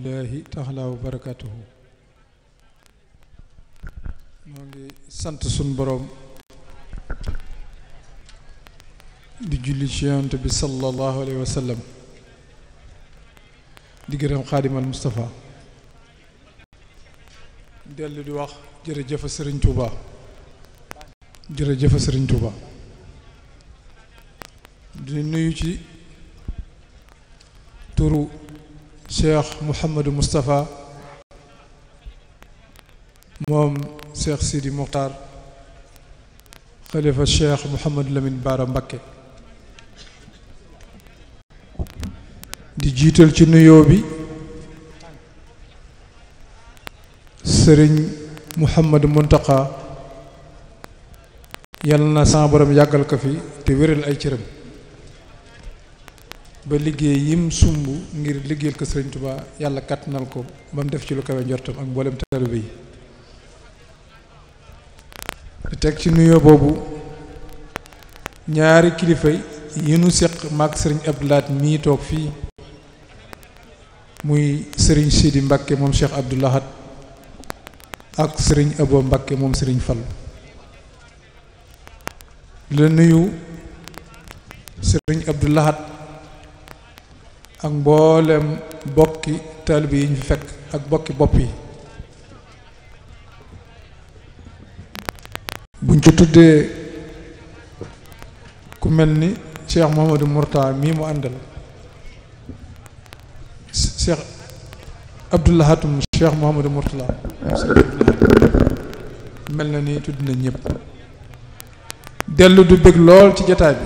rahmatullahi taala wa barakatuhu. moo ngi sant sun boroom di julli ci yonent bi sallallahu alayhi wa sallam di gërëm xaadimal Mustafa dellu di wax jërëjëf Sëriñ Tuuba jërëjëf Sëriñ Tuuba di nuyu ci turu Cheikh Mouhamadou Moustapha moom Cheikh Sidi Mokhtar xalifa Cheikh Mouhamadou Lamine Bara Mbacké di jiital ci nuyoo bi sëriñ Mouhamadou Mountakha yàlla na sama borom yàggal ko fi te wéral ay cëram ba liggéey yim sumb ngir liggéeyal ko sëriñ Touba yàlla kàttanal ko ba mu def ci lu kawe njortam ak mboolem taalibe yi di teg ci nuyoo boobu ñaari kilifa yi nu seq maag sëriñ Abdou Lahad mii toog fii muy sëriñ Sidi Mbacké moom Cheikh Abdou Lahad ak sëriñ Abo Mbacké moom sëriñ Fall la nuyu sëriñ Abdou Lahad ak mboolem bokki taalibe yi ñu fi fekk ak bokki bopp yi buñ ci tuddee ku mel ni Cheikh Mouhamadou Mourtada mii mu àndal Cheikh Abdou Lahatum Cheikh Mouhamadou Mourtada mel na ni tudd na ñëpp dellu du bëgg lool ci jataay bi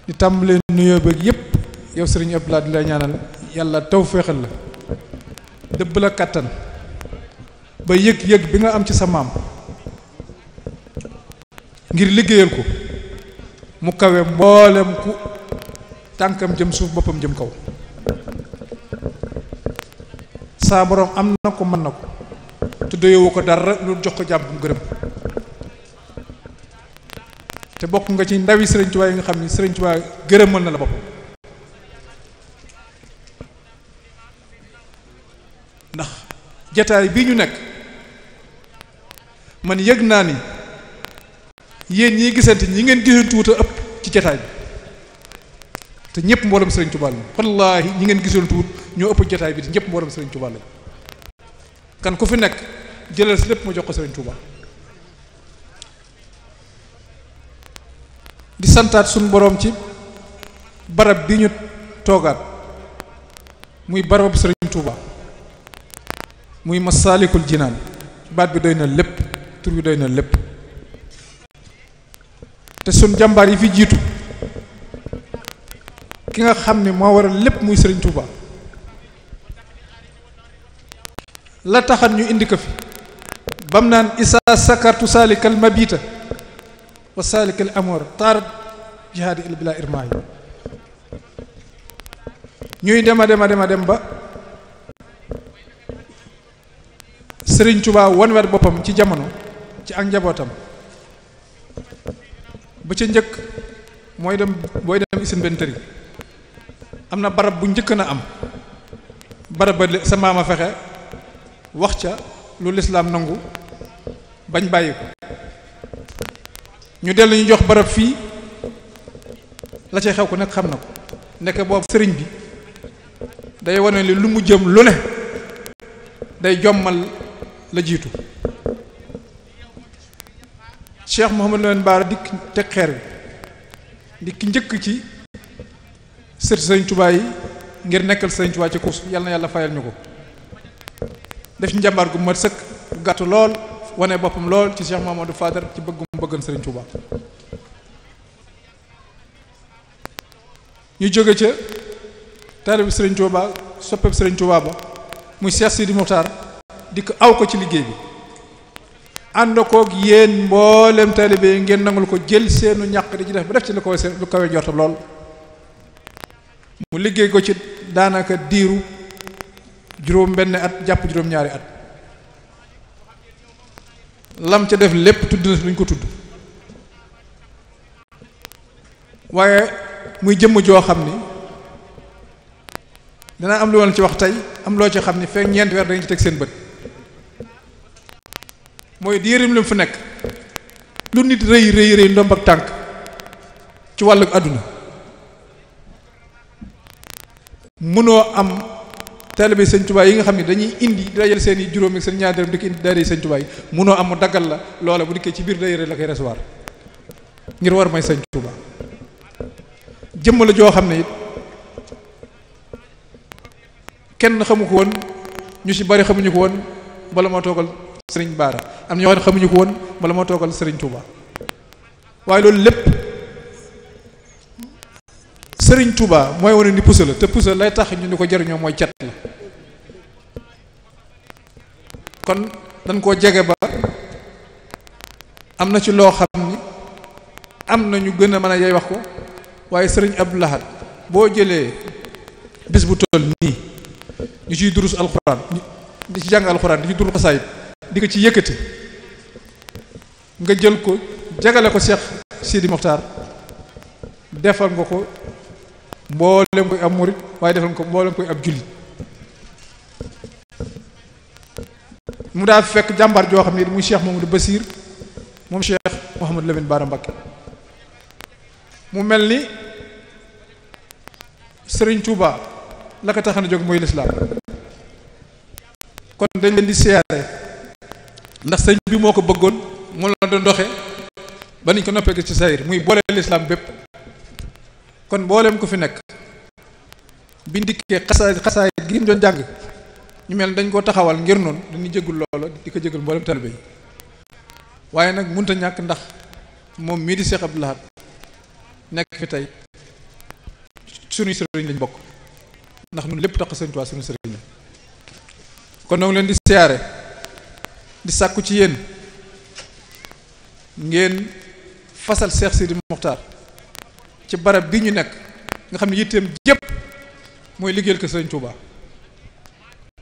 di tàmbalee nuyoo bëgg yëpp yow sëriñ Abdou Lahad di lay ñaanal yàlla tawféexal la dëbb la kàttan ba yëg-yëg bi nga am ci sa maam ngir liggéeyal ko mu kawe mboolem ku tànkam jëm suuf boppam jëm kaw saa borom am na ko mën na ko te doyewu ko dara lu jox ko jàmm bu gërëm te bokk nga ci ndawi sëriñ Tuubaa yi nga xam ni sëriñ Tuubaa gërëmal na la boppam ndax jataay bii ñu nekk man yëg naa ni yéen ñii gisante ñi ngeen gisantu wut a ëpp ci jataay bi te ñëpp mboolem sëriñ Tuubaa la wallaahi ñi ngeen gisantu wut ñoo ëpp jataay bi te ñëpp mboolem sëriñ Tuubaa la kan ku fi nekk jëlal si lépp ma jox ko sëriñ Tuubaa di santaat suñu boroom ci barab bi ñu toogaat muy barabu sëriñ Tuubaa muy Masaalikul Jinaan baat bi doy na lépp tur bi doy na lépp te suñ jàmbaar yi fi jiitu ki nga xam ne moo waral lépp muy sëriñ Tuubaa la taxat ñu indi ko fi bam naan isa sakartu saalikal mabita wa saalikal amoor taarat jihaadi il bila irmaa yi ñuy dem ba sëriñ Tuubaa wan wet boppam ci jamono ci ak njabootam ba ca njëkk mooy dem booy dem isin benn tëri am na barab bu njëkk na am barab ba sa maama fexe wax ca lu lislaam nangu bañ bàyyi ko ñu dellu ñu jox barab fii la cay xew ko nekk xam na ko nekk boobu sëriñ bi day wane li lu mu jëm lu ne day jommal la jiitu Cheikh Mouhamadou Lamine Bara dikk teg xeer bi dikk njëkk ci sët sëriñ Tuubaa yi ngir nekkal sëriñ Tuubaa ci course yàlla na yàlla fayal ñu ko def ci njàmbaar gu mat sëkk gu gàtt lool wane boppam lool ci Cheikh Mouhamadou Fadar ci bëggum bëggan sëriñ Tuubaa ñu jóge ca taalibu sëriñ Tuubaa soppeeb sëriñ Tuubaa ba muy Cheikh Sidi Mokhtar dikk aw ko ci liggéey bi ànd koog yéen mboolem taalibe yi ngeen nangul ko jël seenu ñàq di ci def ba def ci lu kawe njortam lool mu liggéey ko ci daanaka diiru juróom benn at jàpp juróom ñaari at lam ca def lépp tudd na luñ ko tudd waaye muy jëmm joo xam ni danaa am lu woon ci wax tey am loo ci xam ni fekk ñeenti weer dañu ci teg seen bët mooy diirim lim fu nekk lu nit rëy rëy rëy ndomb ak tànk ci wàllu àdduna mënoo am taalibe sëñ Tuubaa yi nga xam ne dañuy indi dajal seen i juróom ak seen ñaar dërëm di ko indi daara sëñ Tuubaa yi mënoo am mu daggal la loola bu dikkee ci biir day la koy recevoir ngir war may sëñ Tuubaa jëmm la joo xam ne it kenn xamu ko woon ñu ci bari xamuñu ko woon bala moo toogal sëriñ Baara am ñoo xam ne xamuñu ko woon bala moo toogal sëriñ Tuubaa waaye loolu lépp sëriñ Tuubaa mooy wane ni pusa la te pusa lay tax ñu ni ko jariñoo mooy cat la kon dañ koo jege ba am na ci loo xam ni am na ñu gën a mën a yey wax ko waaye sëriñ Abdou Lahad boo jëlee bis bu toll nii ñu ciy durus alxuraan di ci jàng alxuraan di ci durus xasaayid di ko ci yëkkati nga jël ko jagale ko Cheikh Sidi Mokhtar defal nga ko mboolem koy ab murit waaye defal nga ko mboolem koy ab jullit mu daa fekk jàmbaar joo xam ne muy Cheikh Mamadou Bassir moom Cheikh Mouhamadou Lamine Bara Mbacké mu mel ni Sëriñ Tuubaa la ko tax a jóg mooy lislaam kon dañ leen di siyaare ndax sëñ bi moo ko bëggoon moom la doon doxe ba niñ ko noppee gis ci sayir muy boole lislaam bépp kon mbooleem ko fi nekk bi ndikkee xasaay gi ñu doon jàng ñu mel dañ koo taxawal ngir noonu dañuy jégul loola di ko jégal mbooleem talibé yi waaye nag mënut a ñàkk ndax moom mii di Cheikh Abdou Lahad nekk fi tey suñuy sëriñ lañ bokk ndax ñun lépp tax sëriñ Tuubaa suñu sëriñ la kon noo ngi leen di siyaare di sàkku ci yéen ngeen fasal Cheikh Sidi Mokhtar ci barab bi ñu nekk nga xam ne yitteem jépp mooy liggéeyal ko sëriñ Tuubaa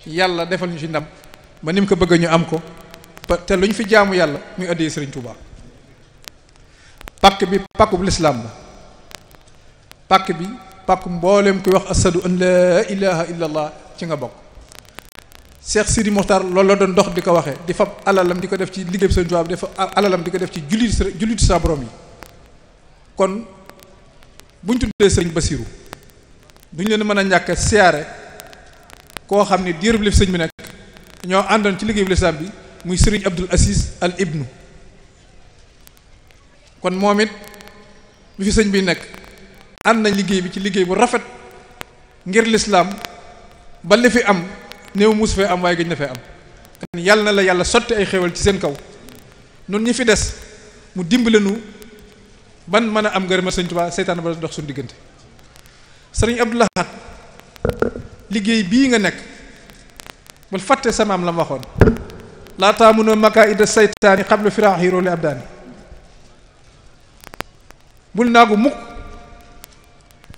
yàlla defal ñu ci ndam ba ni mu ko bëgg ñu am ko te lu ñu fi jaamu yàlla muy addee sëriñ Tuubaa pàkk bi pàkkub lislaam la pàkk bi pàkk mbooleem koy wax asadu an laa ilaha illa allah ci nga bokk Cheikh Sidi Mokhtar loolu la doon dox di ko waxee di fab alalam di ko def ci liggéey sëriñ Tuubaa bi di fab alalam di ko def ci jullitu sa borom yi kon buñ tuddee sëriñ Basiru duñ leen mën a ñàkk siyaare koo xam ne diirub lif sëñ bi nekk ñoo àndoon ci liggéey bu lislaam bi muy sëriñ Abdul Aziz Al Ibnu kon moom it lu fi sëñ bi nekk ànd nañ liggéey bi ci liggéey bu rafet ngir lislaam ba li fi am néew musu fee am waaye gëj na fee am kon yàlla na la yàlla sotti ay xéwal ci seen kaw noonu ñi fi des mu dimbale nu ban mën a am ngërëma sëñ Tuubaa seytaan ba dox suñu diggante sëriñ Abdou Lahad liggéey bii nga nekk bul fàtte samaam la ma waxoon laa taamunoo makaida saytaani xablu firaaxi rooli abdaani bul naagu mukk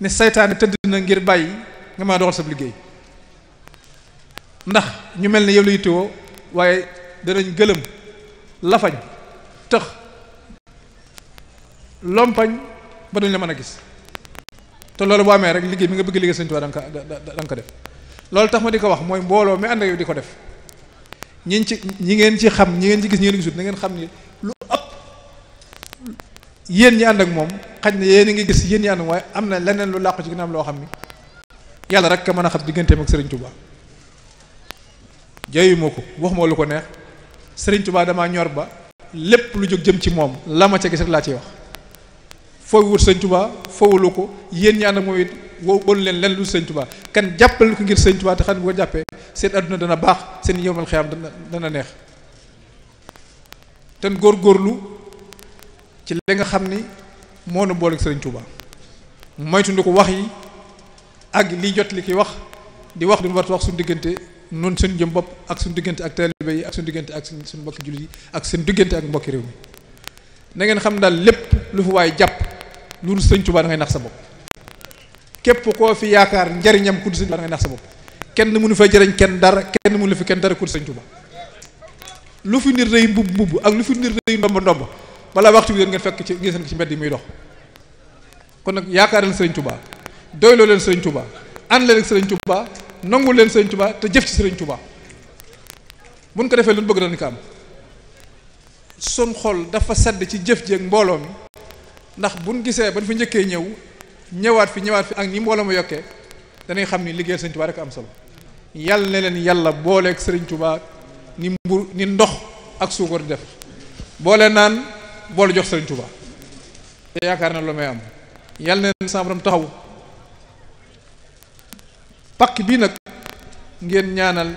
ne saytaani tëdd na ngir bàyyi nga maa doxal sab liggéey ndax ñu mel ne yow la yittewoo waaye danañ gëlëm lafañ tëx lompañ ba duñ la mën a gis te loolu bu amee rek liggéey bi nga bëgg liggéey Sëñ Tuubaa da nga ko def loolu tax ma di ko wax mooy mbooloo mi ànd ak yow di ko def ñi ngeen ci xam ñi ngeen ci gis ñi ngeen gisut na ngeen xam ni lu ëpp yéen ñi ànd ak moom xaj na yéen a ngi gis yéen ñi ànd ak waaye am na leneen lu làqu ci ginnaaw loo xam ni yàlla rek ka mën a xam digganteem ak Sëriñ Tuubaa jayu moo ko wax moo lu ko neex Sëriñ Tuubaa damaa ñor ba lépp lu jóg jëm ci moom la ma ca gis rek laa ciy wax foofu wut Sëñ Tuubaa foowulu ko yéen ñi ànd ak moom it wolu leen lu Sëñ Tuubaa kan jàppale ko ngir Sëñ Tuubaa te xam ne bu ko jàppee seen adduna dana baax seen yowmal xiyaam dana neex te góorgóorlu ci li nga xam ni moo nu boole Sëriñ Tuubaa moytu ko wax yi ak liy jot li ki wax di wax du war wax suñu diggante noonu suñu jëm bopp ak suñu diggante ak taalibe yi ak suñu diggante ak suñu mbokki jullit yi ak suñu diggante ak mbokki réew mi na ngeen xam daal lépp lu fi waay jàpp lu dul Sëñ Tuubaa da ngay nax sa bopp képp koo fi yaakaar njariñam ku dul Sëñ Tuubaa da ngay nax sa bopp kenn mënu fa jëriñ kenn dara kenn mënu la fi kenn dara ku dul Sëñ Tuubaa lu fi nit rëy mbubb ak lu fi nit rëy ndomb balaa waxtu bi ngeen fekk ci ci mbedd yi muy dox kon nag yaakaar leen Sëñ Tuubaa doyloo leen Sëñ Tuubaa ànd leen ak sëriñ Touba nangu leen sëriñ Touba te jëf ci sëriñ Touba buñ ko defee lu bëgg dañ ko am sun xol dafa sedd ci jëf ji ak mbooloo mi ndax buñ gisee bañ fa njëkkee ñëwaat fi ak ni mbooloo ma yokkee danay xam ni liggéeyal sëriñ Touba rek am solo yàlla ne leen yàlla booleeg sëriñ Touba ni ndox ak suukar di def boole naan boole jox sëriñ Touba te yaakaar na lu may am yàlla ne leen sama borom taxaw pakk bii nag ngeen ñaanal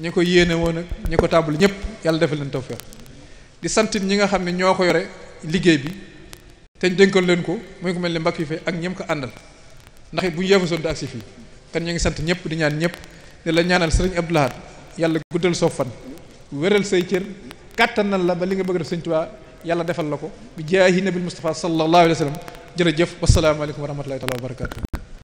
ñi ko yéene woon ak ñi ko tàmbali ñëpp yàlla defal leen tawfeex di sant ñi nga xam ne ñoo ko yore liggéey bi te ñu dénkal leen ko muy ko mel ni mbakk yi fe ak ñem ko àndal ndax it bu ñu yeefasoon di agsi fii kan ñu ngi sant ñëpp di ñaan ñëpp di la ñaanal sëriñ Abdou Lahad yàlla guddal soo fan wéral say cër kàttanal la ba li nga bëgg def sëriñ Tuubaa yàlla defal la ko bi jaahi nabil Mustafa sallallahu alayhi wa sallam jërëjëf wasalaamaaleykum wa rahmatullahi taala wa barakatu